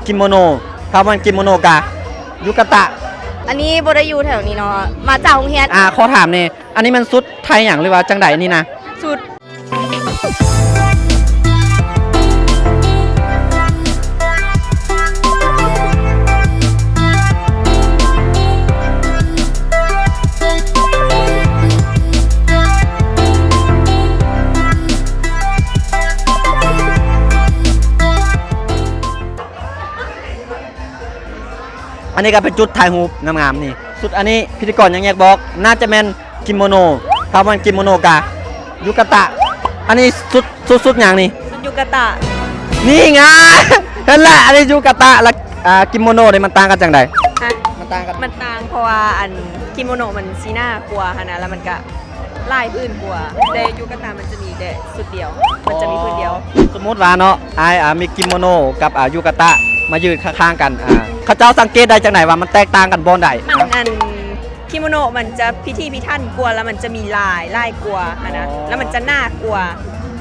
ກິໂມໂນ ຖ້າບໍ່ແມ່ນກິໂມໂນກະ ຢູກາຕະ. ອັນນີ້ບໍ່ໄດ້ຢູ່ແຖວນີ້ເນາະ ມາຈາກໂຮງຮຽນ. ອ່າ ຂໍຖາມແດ່ ອັນນີ້ແມ່ນຊຸດໄທຫຍັງ ຫຼືວ່າຈັ່ງໃດອັນນີ້ນະ? ຊຸດ ອັນນີ້ກໍເປັນຈຸດຖ່າຍຮູບງາມໆນີ້. ຊຸດອັນນີ້ພິທີກອນຍັງແຍກບໍ່ອອກ ໜ້າຈະແມ່ນກິໂມໂນ ຖ້າບໍ່ແມ່ນກິໂມໂນກະ ຢູກາຕະ. ອັນນີ້ຊຸດ ຊຸດ ຊຸດຫຍັງນີ້? ຊຸດຢູກາຕະ. ນີ້ງາ ເຫັນລະ ອັນນີ້ຢູກາຕະ ລະ ອ່າ ກິໂມໂນນີ້ມັນຕ່າງກັນຈັ່ງໃດ? ຮະ? ມັນຕ່າງກັນ ມັນຕ່າງເພາະວ່າອັນກິໂມໂນມັນຊິໜາກວ່າຫັ້ນນະ ລະມັນກະ ຫຼາຍຜືນກວ່າ ແຕ່ຢູກາຕະມັນຈະມີແຕ່ຊຸດດຽວ ມັນຈະມີຜືນດຽວ. ອໍ ສົມມຸດວ່າເນາະ ອ້າຍ ອ່າ ມີກິໂມໂນກັບ ອ່າ ຢູກາຕະມາຢືນຂ້າງໆກັນ ອ່າ ເຂົາເຈົ້າສັງເກດໄດ້ຈັ່ງໃດວ່າມັນແຕກຕ່າງກັນບ່ອນໃດ? ມັນ ອັນ ກິໂມໂນມັນຈະພິຖີພິຖັນກວ່າ ລະມັນຈະມີລາຍຫຼາຍກວ່າຫັ້ນນະ ອໍ ລະມັນຈະໜາກວ່າ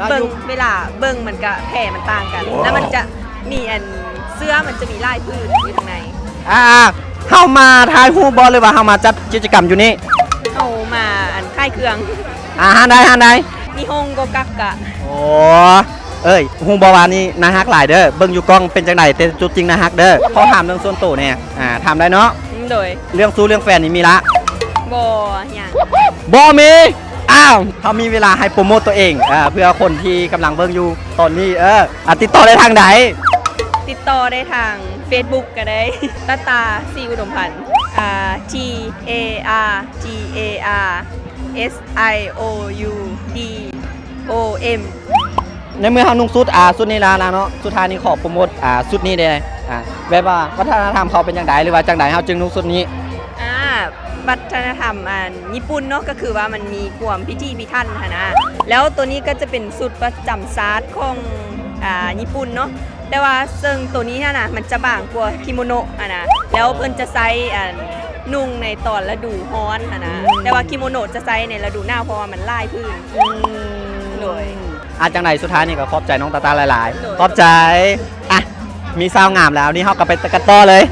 ລະ ເບິ່ງ ຢູ ເວລາເບິ່ງມັນກະແພມັນຕ່າງກັນ ລະມັນຈະ ມີອັນເສື້ອມັນຈະມີຫຼາຍຜືນຢູ່ຂ້າງໃນ. ອ່າ ເຮົາມາຖ່າຍຮູບບໍ່ ຫຼືວ່າເຮົາມາຈັດກິດຈະກຳຢູ່ນີ້? ເຮົາມາອັນຂາຍເຄື່ອງ. ອ່າ ຮ້ານໃດ ຮ້ານໃດ? ນິຮົງໂກກັກກະ. ໂອ້ ເອີຍ ຮູ້ບໍ່ວ່ານີ້ໜ້າຮັກຫຼາຍເດີ ເບິ່ງຢູ່ກ້ອງເປັນຈັ່ງໃດ ແຕ່ຕົວຈິງໜ້າຮັກເດີ. ຂໍຖາມເລື່ອງສ່ວນໂຕແດ່ ອ່າ ຖາມໄດ້ເນາະ? ອືມ ໂດຍ. ເລື່ອງຊູ້ເລື່ອງແຟນນີ້ມີລະ? ບໍ່ ຍັງ ບໍ່ມີ. ອ້າວ ເຮົາມີເວລາໃຫ້ໂປຣໂມດຕົວເອງ ເອີ ເພື່ອຄົນທີ່ກຳລັງເບິ່ງຢູ່ຕອນນີ້ ເອີ ອ່າ ຕິດຕໍ່ໄດ້ທາງໃດ? ຕິດຕໍ່ໄດ້ທາງເຟສບຸກກໍໄດ້ ຕາຕາ ສີອຸດົມພັນ ອ່າ T A R T A R S I O U D O M. ໃນເມື່ອເຮົານຸ່ງຊຸດ ອ່າ ຊຸດນີ້ລະນະເນາະ ສຸດທ້າຍນີ້ຂໍໂປຣໂມດ ອ່າ ຊຸດນີ້ແດ່ ອ່າ ແບບວ່າວັດທະນະທຳເຂົາເປັນຈັ່ງໃດ ຫຼືວ່າຈັ່ງໃດເຮົາຈຶ່ງນຸ່ງຊຸດນີ້? ອ່າ ວັດທະນະທຳອັນຍີ່ປຸ່ນເນາະ ກໍຄືວ່າມັນມີຄວາມພິຖີພິຖັນຫັ້ນນະ ແລ້ວໂຕນີ້ກໍຈະເປັນຊຸດປະຈຳຊາດຂອງ ອ່າ ຍີ່ປຸ່ນເນາະ ແຕ່ວ່າເຊິ່ງໂຕນີ້ຫັ້ນນະ ມັນຈະບາງກວ່າກິໂມໂນຫັ້ນນະ ແລ້ວເພິ່ນຈະໃຊ້ອັນນຸ່ງໃນຕອນລະດູຮ້ອນຫັ້ນນະ ອືມ ແຕ່ວ່າກິໂມໂນຈະໃຊ້ໃນລະດູໜາວ ເພາະວ່າມັນຫຼາຍຜືນ. ອືມ ໂດຍ. ອ່າ ຈັ່ງໃດສຸດທ້າຍນີ້ກໍຂອບໃຈນ້ອງຕາຕາຫຼາຍໆ. ໂດຍ. ຂອບໃຈ. ອ່ະ ມີສາວງາມແລ້ວ ນີ້ເຮົາກໍໄປກັນຕໍ່ເລີຍ.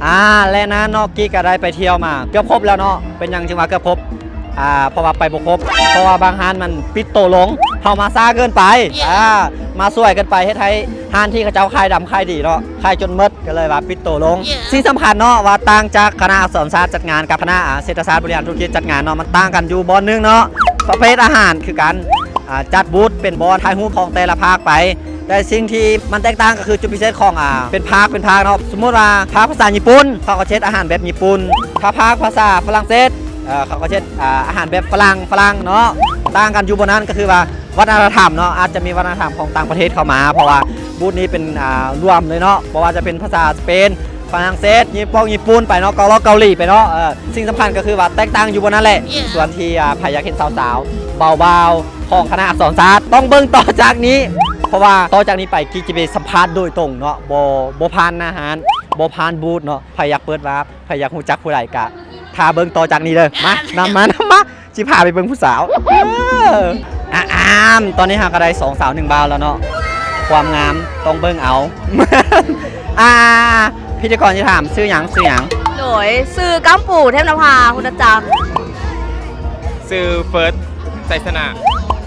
ອ່າ ແລະ ນະເນາະ ກີກກໍໄດ້ໄປທ່ຽວມາເກືອບຄົບແລ້ວເນາະ. ເປັນຫຍັງຈຶ່ງວ່າເກືອບຄົບ? ອ່າ ເພາະວ່າໄປບໍ່ຄົບ ເພາະວ່າບາງຮ້ານມັນປິດໂຕລົງ ເຮົາມາຊ້າເກີນໄປ ອ່າ ມາສວຍເກີນໄປ ເຮັດໃຫ້ຮ້ານທີ່ເຂົາເຈົ້າຂາຍດຳຂາຍດີເນາະ ຂາຍຈົນໝົດ ກໍເລີຍວ່າປິດໂຕລົງ. ສິ່ງສຳຄັນເນາະ ວ່າຕ່າງຈາກຄະນະອັກສອນສາດຈັດງານກັບຄະນະ ອ່າ ເສດຖະສາດບໍລິຫານທຸລະກິດຈັດງານເນາະ ມັນຕ່າງກັນຢູ່ບ່ອນໜຶ່ງເນາະ ປະເພດອາຫານຄືກັນ ອ່າ ຈັດບູດເປັນບ່ອນຖ່າຍຮູບຂອງແຕ່ລະພາກໄປ ແຕ່ສິ່ງທີ່ມັນແຕກຕ່າງກໍຄືຈຸດພິເສດຂອງ ອ່າ ເປັນພາກ ເປັນພາກເນາະ ສົມມຸດວ່າພາກພາສາຍີ່ປຸ່ນ ເຂົາກໍເຮັດອາຫານແບບຍີ່ປຸ່ນ ຖ້າພາກພາສາຝຣັ່ງເສດ ເອີ ເຂົາກໍເຮັດ ອ່າ ອາຫານແບບຝຣັ່ງ ຝຣັ່ງເນາະ ຕ່າງກັນຢູ່ບ່ອນນັ້ນກໍຄືວ່າ ວັດທະນະທຳເນາະ ອາດຈະມີວັດທະນະທຳຂອງຕ່າງປະເທດເຂົ້າມາ ເພາະວ່າບູດນີ້ເປັນ ອ່າ ລວມເລີຍເນາະ ບໍ່ວ່າຈະເປັນພາສາສະເປນ ຝຣັ່ງເສດ ຍີ່ປຸ່ນ ຍີ່ປຸ່ນໄປເນາະ ເກົາ ເກົາຫຼີໄປເນາະ ເອີ ສິ່ງສຳຄັນກໍຄືວ່າແຕກຕ່າງຢູ່ບ່ອນນັ້ນແຫຼະ. ສ່ວນທີ່ ອ່າ ໃຜຢາກເຫັນສາວໆເບົາໆຂອງຄະນະອັກສອນສາດ ຕ້ອງເບິ່ງຕໍ່ຈາກນີ້ ເພາະວ່າຕໍ່ຈາກນີ້ໄປກີກຈະໄປສຳພາດໂດຍຕົງເນາະ ບໍ່ ບໍ່ຜ່ານໜ້າຮ້ານ ບໍ່ຜ່ານບູດເນາະ. ໃຜຢາກເປີດວາບ ໃຜຢາກຮູ້ຈັກຜູ້ໃດກະຖ້າເບິ່ງຕໍ່ຈາກນີ້ເດີ ມາ ນຳມາ ນຳມາ. ຊິພາໄປເບິ່ງຜູ້ສາວ ເອີ ອາ ອາມ ຕອນນີ້ເຮົາກໍໄດ້ສອງສາວໜຶ່ງບ່າວແລ້ວເນາະ ຄວາມງາມຕ້ອງເບິ່ງເອົາ. ອ່າ ພິທີກອນຊິຖາມ ຊື່ຫຍັງ ຊື່ຫຍັງ? ໂດຍ ຊື່ກ້າມປູ ເທບນະພາ ພຸດທະຈັກ. ຊື່ເຟີດ ໄຊຊະນະ.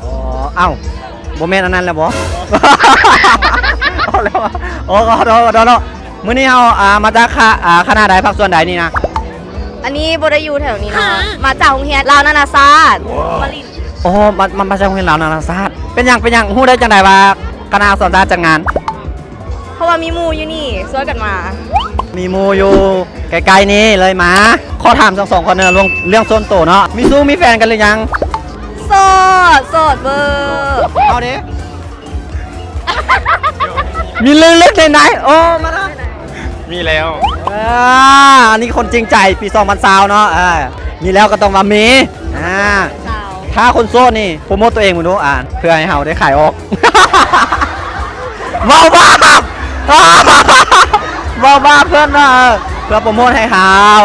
ອໍ ເອົ້າ ບໍ່ແມ່ນອັນນັ້ນແລ້ວບໍ? ເອົາແລ້ວ ອໍ ຂໍໂທດ ຂໍໂທດເນາະ. ມື້ນີ້ເຮົາ ອ່າ ມາຈາກຄະ ອ່າ ຄະນະໃດ ພາກສ່ວນໃດນີ້ນະ? ອັນນີ້ບໍ່ໄດ້ຢູ່ແຖວນີ້ເນາະ ມາຈາກໂຮງຮຽນລາວນານາຊາດ ມາຫຼິ້ນ. ໂອ້ ມາ ມາ ມາຈາກໂຮງຮຽນລາວນານາຊາດ. ເປັນຫຍັງ ເປັນຫຍັງ ຮູ້ໄດ້ຈັ່ງໃດວ່າຄະນະອັກສອນສາດຈັດງານ? ເພາະວ່າມີໝູ່ຢູ່ນີ້ ຊວນກັນມາ. ມີໝູ່ຢູ່ໃກ້ໆນີ້ເລີຍມາ. ຂໍຖາມທັງສອງຄົນເນາະ ເລື່ອງ ເລື່ອງສ່ວນໂຕເນາະ ມີຊູ້ມີແຟນກັນຫຼືຍັງ? ໂສດ ໂສດເວີ. ເອົາເດ້. ມີເລື່ອງເລັກໃນໃນ ໂອ້ ມາເນາະ ມີແລ້ວ. ອ່າ ອັນນີ້ຄົນຈິງໃຈ ປີສອງພັນຊາວເນາະ. ເອີ ມີແລ້ວກໍຕ້ອງວ່າມີ. ອ່າ ຊາວ ຖ້າຄົນໂສດນີ້ໂປຣໂມດຕົວເອງເບິ່ງດູ ອ່າ ເພື່ອໃຫ້ເຮົາໄດ້ຂາຍອອກ. ເວົ້າບາບ ເວົ້າບາບເພິ່ນເນາະ. ເອີ ເພື່ອໂປຣໂມດໃຫ້ເຮົາ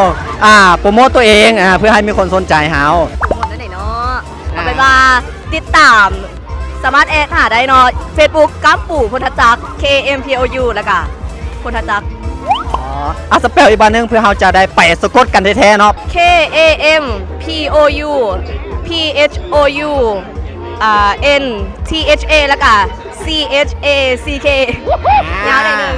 ອ່າ ໂປຣໂມດຕົວເອງ ອ່າ ເພື່ອໃຫ້ມີຄົນສົນໃຈເຮົາ. ໂປຣໂມດແນວໃດເນາະ? ເອົາເປັນວ່າຕິດຕາມ ສາມາດແອດຫາໄດ້ເນາະ ເຟສບຸກ ກ້າມປູ ພົນທະຈັກ K A M P O U ແລ້ວກະ ພົນທະຈັກ. ອໍ ອ່ະ ສະເປວອີກບາດໜຶ່ງ ເພື່ອເຮົາຈະໄດ້ໄປສະກົດກັນແທ້ໆເນາະ. K A M P O U P H O U ອ່າ N T H A ແລ້ວກະ C H A C K ອ່າ ຍາວໜ້ອຍໜຶ່ງ.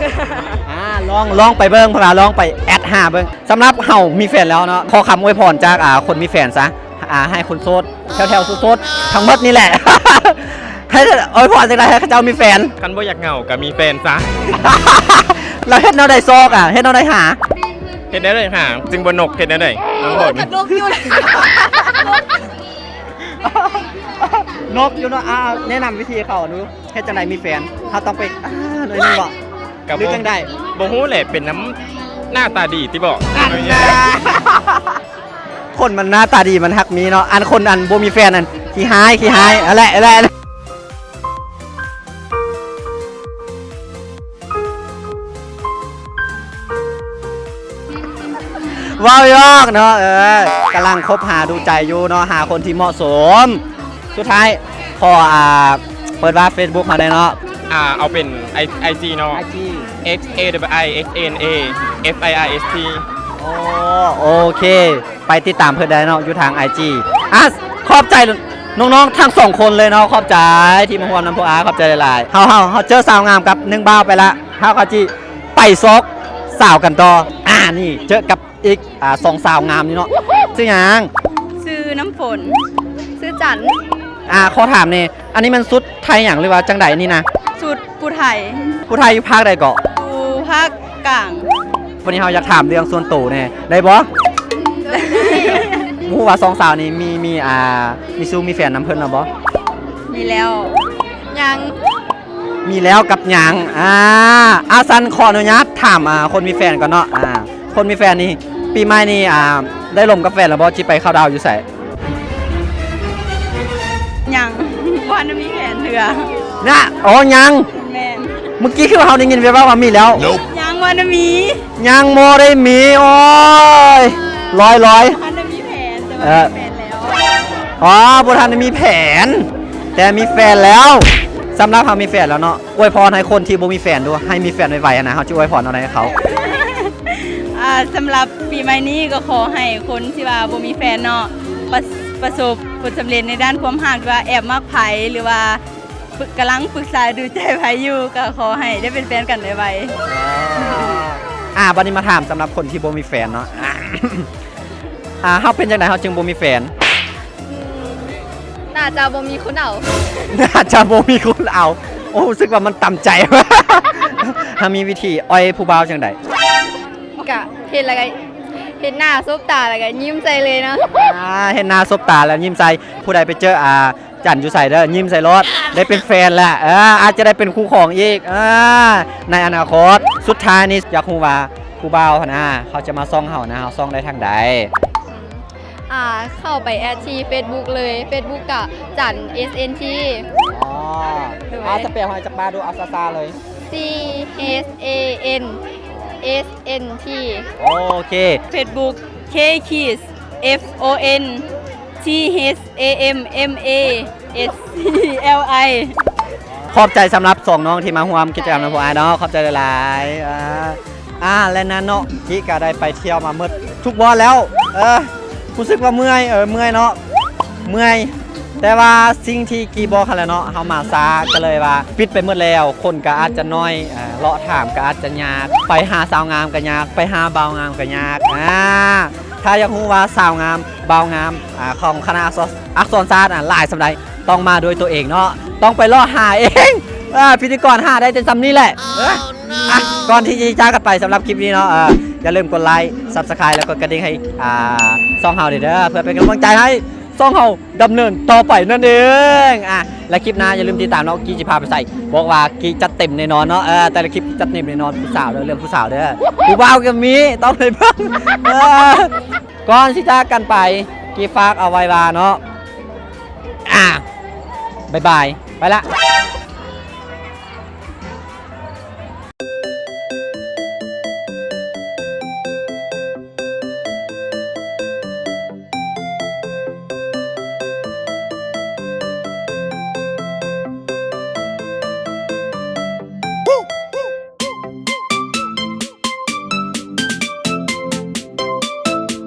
ອ່າ ລອງ ລອງໄປເບິ່ງ ເພາະວ່າລອງໄປແອດຫາເບິ່ງ. ສຳລັບເຮົາມີແຟນແລ້ວເນາະ ຂໍຄຳອວຍພອນຈາກ ອ່າ ຄົນມີແฟນຊະ ອ່າ ໃຫ້ຄົນໂສດ ແຖວໆໂສດໆ ທັງໝົດນີ້ແຫຼະ ໃຫ້ອວຍພອນຈັ່ງໃດໃຫ້ເຂົາເຈົ້າມີແຟນ? ຄັນບໍ່ຢາກເຫງົາກໍມີແຟນຊະ. ແລ້ວເຮັດແນວໃດຊອກອະ ເຮັດແນວໃດຫາ? ເຮັດແນວໃດຫາ ຈຶ່ງບໍ່ນົກ ເຮັດແນວໃດ ນ້ອງບອກນີ້. ນົກຢູ່ ນົກຢູ່ເນາະ. ອ່າ ແນະນຳວິທີເຂົາດູ ເຮັດຈັ່ງໃດມີແຟນ ເຮົາຕ້ອງໄປ ອ່າ ໜ້ອຍໜຶ່ງບໍ? ກໍ ຫຼື ບໍ່ ຈັ່ງໃດ? ບໍ່ຮູ້ແຫຼະ ເປັນນຳໜ້າຕາດີຕິບໍ? ອັນນາ ຄົນມັນໜ້າຕາດີມັນຮັກມີເນາະ ອັນຄົນອັນບໍ່ມີແຟນນັ້ນຂີ້ຮ້າຍ ຂີ້ຮ້າຍ ອັນແຫຼະ ອັນແຫຼະ ເວົ້າຢອກເນາະ. ເອີ ກຳລັງຄົບຫາດູໃຈຢູ່ເນາະ ຫາຄົນທີ່ເໝາະສົມ. ສຸດທ້າຍ ຂໍ ອ່າ ເປີດວ່າເຟສບຸກເຮົາແດ່ເນາະ. ອ່າ ເອົາເປັນໄອ ໄອຈີເນາະ ໄອຈີ X A I I S A N A F I R S T. ໂອ້ ໂອເຄ ໄປຕິດຕາມເພິ່ນໄດ້ເນາະ ຢູ່ທາງໄອຈີ. ອ່ະ ຂອບໃຈນ້ອງໆທັງສອງຄົນເລີຍເນາະ ຂອບໃຈທີ່ມາຮ່ວມນຳພວກອ້າຍ ຂອບໃຈຫຼາຍໆ. ເຮົາ ເຮົາ ເຮົາເຈີສາວງາມກັບໜຶ່ງບ່າວໄປລະ ເຮົາກໍຊິໄປຊອກສາວກັນຕໍ່. ອ່າ ນີ້ເຈີກັບ ອີກ ອ່າ ສອງສາວງາມນີ້ເນາະ. ຊື່ຫຍັງ? ຊື່ນ້ຳຝົນ. ຊື່ຈັນ. ອ່າ ຂໍຖາມແດ່ ອັນນີ້ແມ່ນຊຸດໄທຫຍັງ ຫຼືວ່າຈັ່ງໃດນີ້ນະ? ຊຸດຜູ້ໄທ. ຜູ້ໄທຢູ່ພາກໃດເກາະ? ຢູ່ພາກກາງ. ວັນນີ້ເຮົາຢາກຖາມເລື່ອງສ່ວນໂຕແດ່ ໄດ້ບໍ່? ຮູ້ວ່າສອງສາວນີ້ມີ ມີ ອ່າ ມີຊູ້ມີແຟນນຳເພິ່ນແລ້ວບໍ່? ມີແລ້ວ ຍັງ. ມີແລ້ວກັບຍັງ. ອ່າ ອ່າ ຊັ້ນຂໍອະນຸຍາດຖາມ ອ່າ ຄົນມີແຟນກ່ອນເນາະ. ອ່າ ຄົນມີແຟນນີ້ ປີໃໝ່ນີ້ ອ່າ ໄດ້ລົມກັບແຟນແລ້ວບໍ່? ຊິໄປເຂົ້າດາວຢູ່ໃສ? ຍັງ ບໍ່ທັນໄດ້ມີແຜນເທື່ອນະ. ອໍ ຍັງ. ແມ່ນ. ເມື່ອກີ້ຄືວ່າເຮົາໄດ້ຍິນແວ່ວໆວ່າມີແລ້ວ. ຍັງ ບໍ່ທັນໄດ້ມີ. ຍັງບໍ່ໄດ້ມີ. ໂອ້ຍ ລອຍໆ. ບໍ່ທັນໄດ້ມີແຜນ ແຕ່ວ່າ ເອີ ມີແຟນແລ້ວ. ອໍ ບໍ່ທັນໄດ້ມີແຜນ ແຕ່ມີແຟນແລ້ວ. ສຳລັບເຮົາມີແຟນແລ້ວເນາະ ອວຍພອນໃຫ້ຄົນທີ່ບໍ່ມີແຟນດູ ໃຫ້ມີແຟນໄວໆຫັ້ນນະ ເຮົາຈະອວຍພອນແນວໃດໃຫ້ເຂົາ? ອ່າ ສຳລັບປີໃໝ່ນີ້ກໍຂໍໃຫ້ຄົນທີ່ວ່າບໍ່ມີແຟນເນາະ ປະ ປະສົບຜົນສຳເລັດໃນດ້ານຄວາມຮັກ ຫຼືວ່າແອບມັກໃຜ ຫຼືວ່າ ປຶກ ກຳລັງປຶກສາດູໃຈໃຜຢູ່ ກໍຂໍໃຫ້ໄດ້ເປັນແຟນກັນໄວໆ. ອ່າ ບັດນີ້ມາຖາມສຳລັບຄົນທີ່ບໍ່ມີແຟນເນາະ. ອ່າ ເຮົາເປັນຈັ່ງໃດເຮົາຈຶ່ງບໍ່ມີແຟນ? ອືມ ໜ້າຈະບໍ່ມີຄົນເອົາ. ໜ້າຈະບໍ່ມີຄົນເອົາ. ໂອ້ ຮູ້ສຶກວ່າມັນຕຳໃຈ. ເຮົາມີວິທີອ່ອຍຜູ້ບ່າວຈັ່ງໃດ? ກະເຫັນແລ້ວກະເຫັນໜ້າສົບຕາແລ້ວກະຍິ້ມໃສ່ເລີຍເນາະ. ອ່າ ເຫັນໜ້າສົບຕາແລ້ວຍິ້ມໃສ່. ຜູ້ໃດໄປເຈີ ອ່າ ຈັນຢູ່ໃສເດີ ຍິ້ມໃສ່ໂລດ ໄດ້ເປັນແຟນແລ້ວ. ເອີ ອາດຈະໄດ້ເປັນຄູ່ຄອງອີກ ເອີ ໃນອະນາຄົດ. ສຸດທ້າຍນີ້ຢາກຮູ້ວ່າຜູ້ບ່າວຫັ້ນນະ ເຂົາຈະມາສ່ອງເຮົານະ ເຮົາສ່ອງໄດ້ທາງໃດ? ອືມ ອ່າ ເຂົ້າໄປແອດທີ່ເຟສບຸກເລີຍ ເຟສບຸກກະ ຈັນ S N T. ອໍ ໂດຍ ອ່າ ສະເປວໃຫ້ຈັກບາດດູ ເອົາຊ້າໆເລີຍ. C H A N S N T. ໂອເຄ ເຟສບຸກ K Kiss F O N T H A M M A S C L I. ຂອບໃຈສຳລັບສອງນ້ອງທີ່ມາຮ່ວມກິດຈະກຳນຳພວກອ້າຍເນາະ ຂອບໃຈຫຼາຍໆ. ອ່າ ອ່າ ແລະ ນາໂນະ ກິກະໄດ້ໄປທ່ຽວມາໝົດທຸກບ່ອນແລ້ວ ເອີ ຮູ້ສຶກວ່າເມື່ອຍ ເອີ ເມື່ອຍເນາະ ເມື່ອຍ ແຕ່ວ່າສິ່ງທີ່ກີບອກຫັ້ນແຫຼະເນາະ ເຮົາມາຊ້າກໍເລີຍວ່າປິດໄປໝົດແລ້ວ ຄົນກໍອາດຈະໜ້ອຍ ອ່າ ເລາະຖາມກໍອາດຈະຍາກ ໄປຫາສາວງາມກໍຍາກ ໄປຫາບ່າວງາມກໍຍາກ ອ່າ ຖ້າຢາກຮູ້ວ່າສາວງາມ ບ່າວງາມ ອາ ຂອງຄະນະອັກສອນ ອັກສອນສາດ ອາ ຫຼາຍສ່ຳໃດ ຕ້ອງມາດ້ວຍຕົວເອງເນາະ ຕ້ອງໄປເລາະຫາເອງ. ອາ ພິທີກອນຫາໄດ້ແຕ່ສ່ຳນີ້ແຫຼະ. ເອີ ອາ ກ່ອນທີ່ຈະຈາກກັນໄປສຳລັບຄລິບນີ້ເນາະ ເອີ ຢ່າລືມກົດໄລ Subscribe ແລ້ວກົດກະດິ່ງໃຫ້ ອາ ຊ່ອງເຮົາເດີ ເພື່ອເປັນກຳລັງໃຈໃຫ້ຊ່ອງເຮົາດຳເນີນຕໍ່ໄປນັ້ນເອງ. ອາ ແລະ ຄລິບໜ້າຢ່າລືມຕິດຕາມເນາະ ກີ້ຊິພາໄປໃສ ບອກວ່າກີ້ຈັດເຕັມແນ່ນອນເນາະ. ເອີ ແຕ່ລະຄລິບຈັດເຕັມແນ່ນອນ ຜູ້ສາວເດີ ເລື່ອງຜູ້ສາວເດີ ຜູ້ບ່າວກໍມີ ຕ້ອງໄດ້ເບິ່ງ. ເອີ ກ່ອນຊິຈາກກັນໄປ ກີ້ຝາກເອົາໄວ້ວ່າເນາະ ອາ ບາຍບາຍ ໄປລະ.